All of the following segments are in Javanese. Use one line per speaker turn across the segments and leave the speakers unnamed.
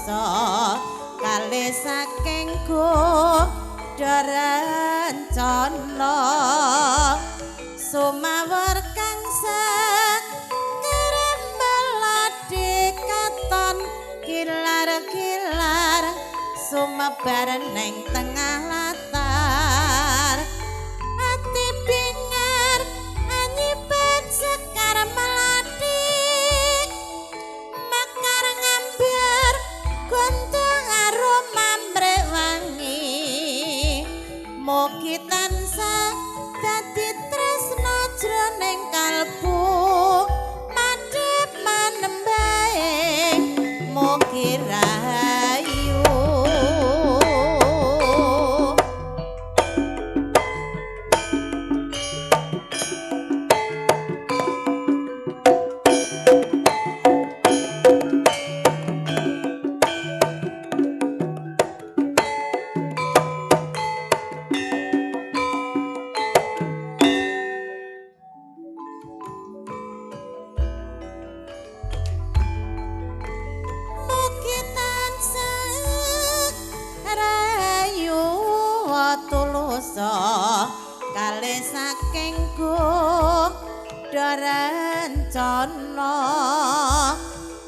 tulusa kalih saking godha rencana sumawur kang seger melati katon kilar-kilar sumebar ning tengah latar ati bingar anyipet sekar melati mekar ngambyar gontung aroma mrewangi mugi tansah dadi tresna jroning kalbu madhep manembahe mugi rahayu. Mugi tansah rahayu tulusa kalih saking godha rencana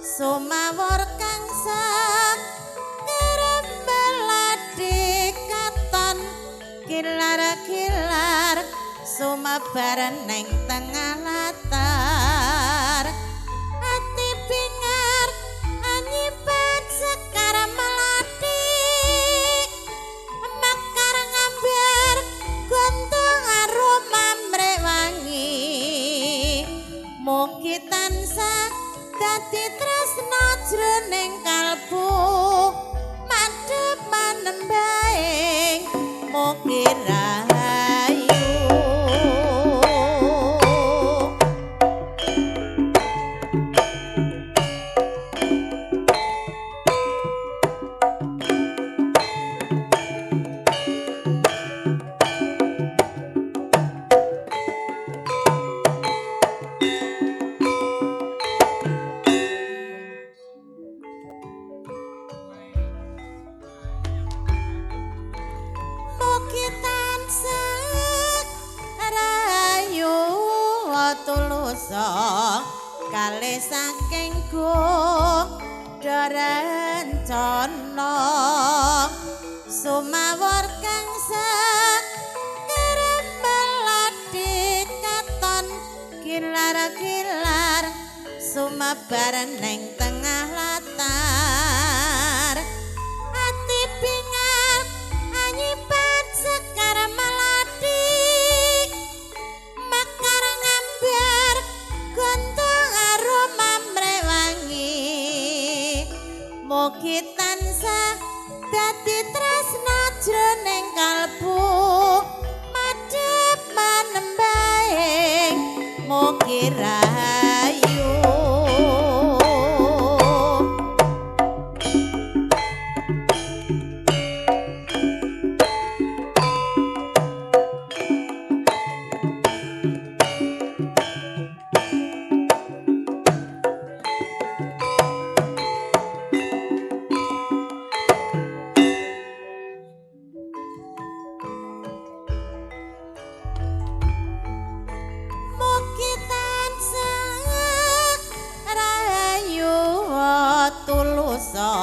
sumawur kang seger melati katon kilar-kilar sumebar ning tengah latar ati bingar anyipet sekar melati mekar ngambyar gontung aroma mrewangi mugi tansah dadi tresna jroning kalbu madhep manembahe mugi rahayu. Mugi tansah rahayu tulusa kalih saking godha rencana sumawur kang seger melati katon kilar-kilar sumebar ning tengah latar ati bingar anyipet sekar melati mekar ngambyar gontung aroma mrewangi mugi tansah dadi tresna jroning kalbu madhep manembahe mugi rahayu. Mugi tansah rahayu tulusa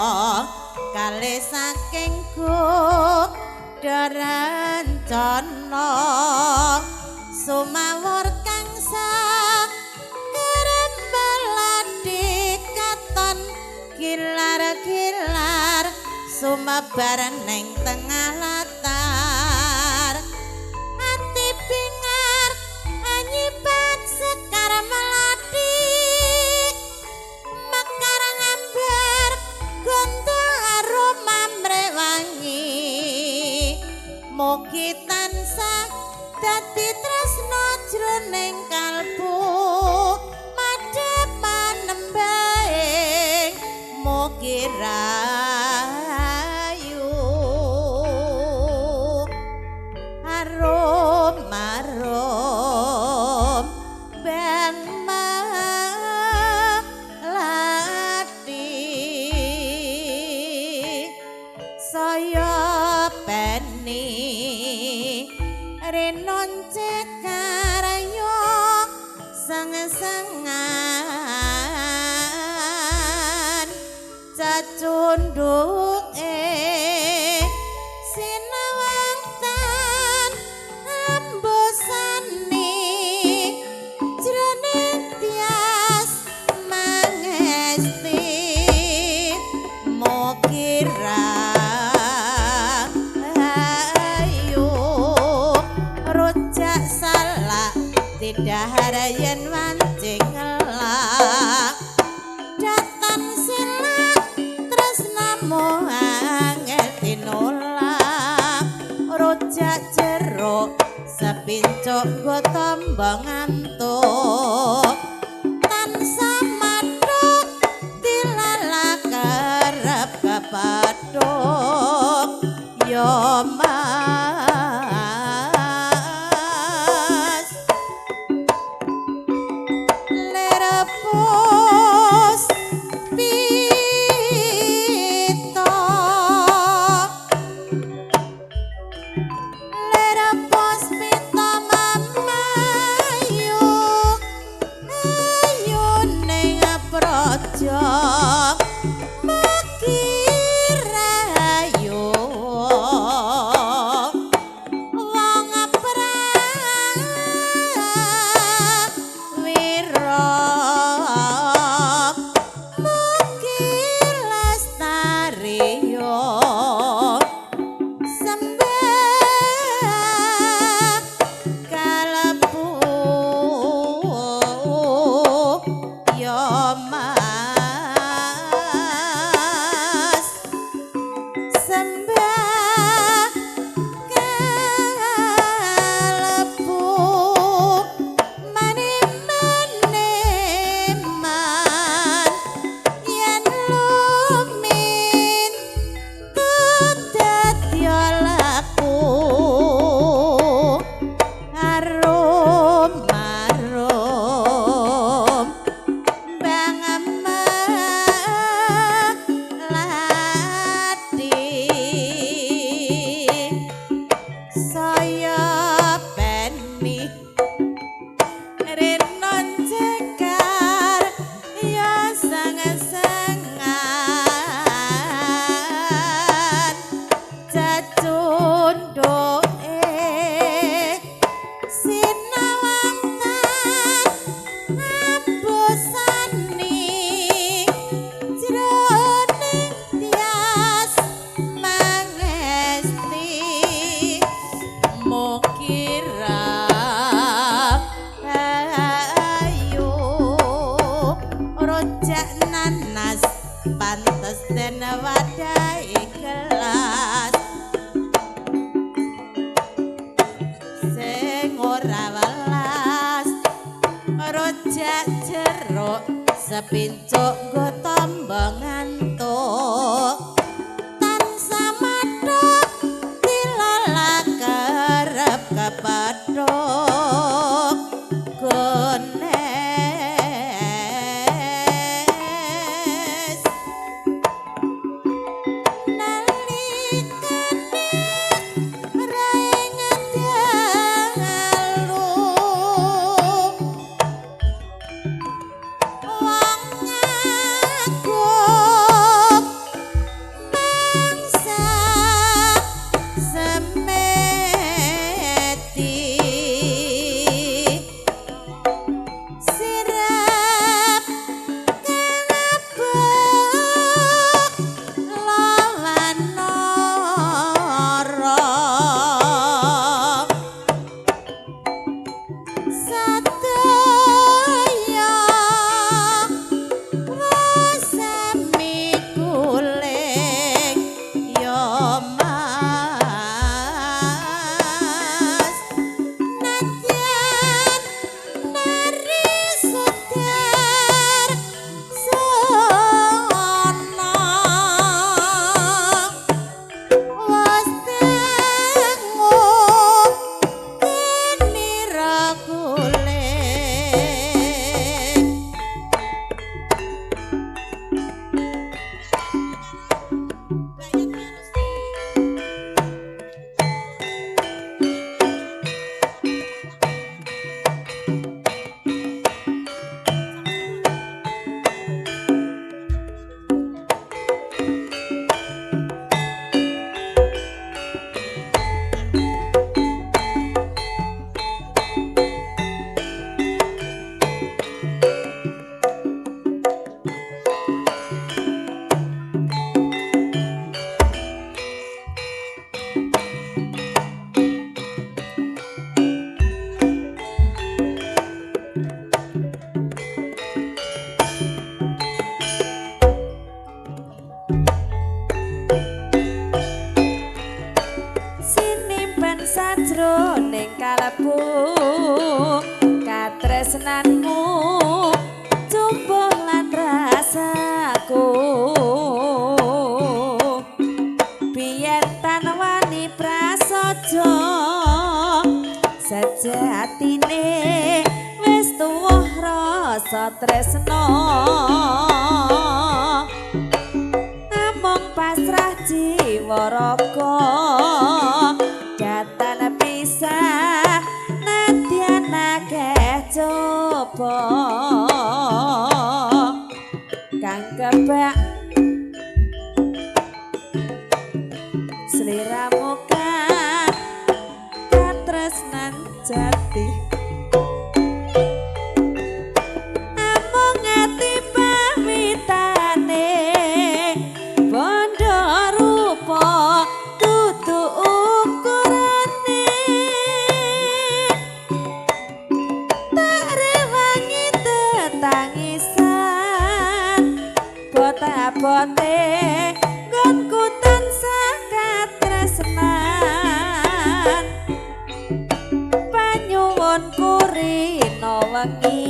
kalih saking godha rencana sumawur kang seger melati katon kilar-kilar sumebar ning tengah latar ati bingar anyipet sekar melati mekar ngambyar gontung aroma mrewangi mugi tansah dadi tresna jroning kalbu madhep manembahe mugi rahayu arum arum ben melati. Renon cekaryo seng-sengan cacundhuke sinawang tan ambosani jroning tias mangesti mugi rahayu rujak salak didhahar yen wancing ngelak datan silak tresnamu angel tinolak rujak jeruk sepincuk nggo tombo ngantuk tansah mathuk dilalah kerep kepethuk yo Mas lir puspita lir puspita memayu ayu ning praja mugi rahayu wong prawira mugi lestariya sembah kalebu ya Mas sembah kalebu mani-maneman yen lumin dadi laku arum arum bang melati saya peni renon cekar ya sang-sangan cacundhuke sinawang tan ambosani jroning tias mangesti mugi rahayu rujak nanas pantes den wadahi gelas sing ora welas rujak jeruk sepincuk nggo tombo ngantuk tansah mathuk dilalah kerep kepethuk gones nalikane raing dalu wong agung mangsa semedi. sing kalebu katresnanmu jumbuh lan rasaku. Biyen tan wani prasaja sejatine wis tuwuh rasa tresna. Namung pasrah jiwa raga datan pisah nadyan akeh coba kang kebak sliramu katresnan jati. Amung ati pawitane bondo rupa dudu ukurane tak rewangi tetangisan bote nggonku tansah katresnan. Panyuwunku rina wengi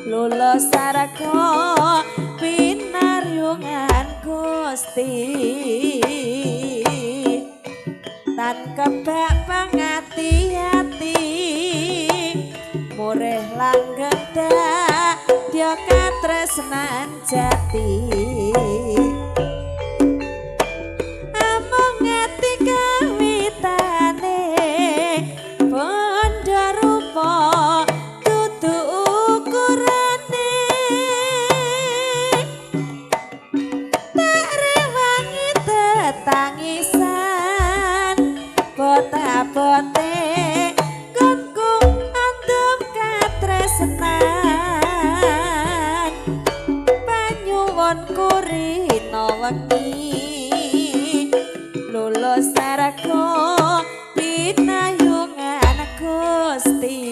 lulus sarga pinaryungan Gusti. Tan kebak pangati-ati murih langgeng dadi katresnan jati. Amung ati kawitane bondo rupa dudu ukurane tak rewangi tetangisan bote-bote nggonku andum katresnan. Panyuwunku rina wengi lulus sarga pinayungan Gusti.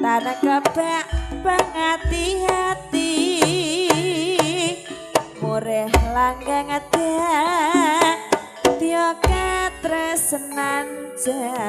Tan kebak pangati-ati murih langgeng dadi katresnan jati.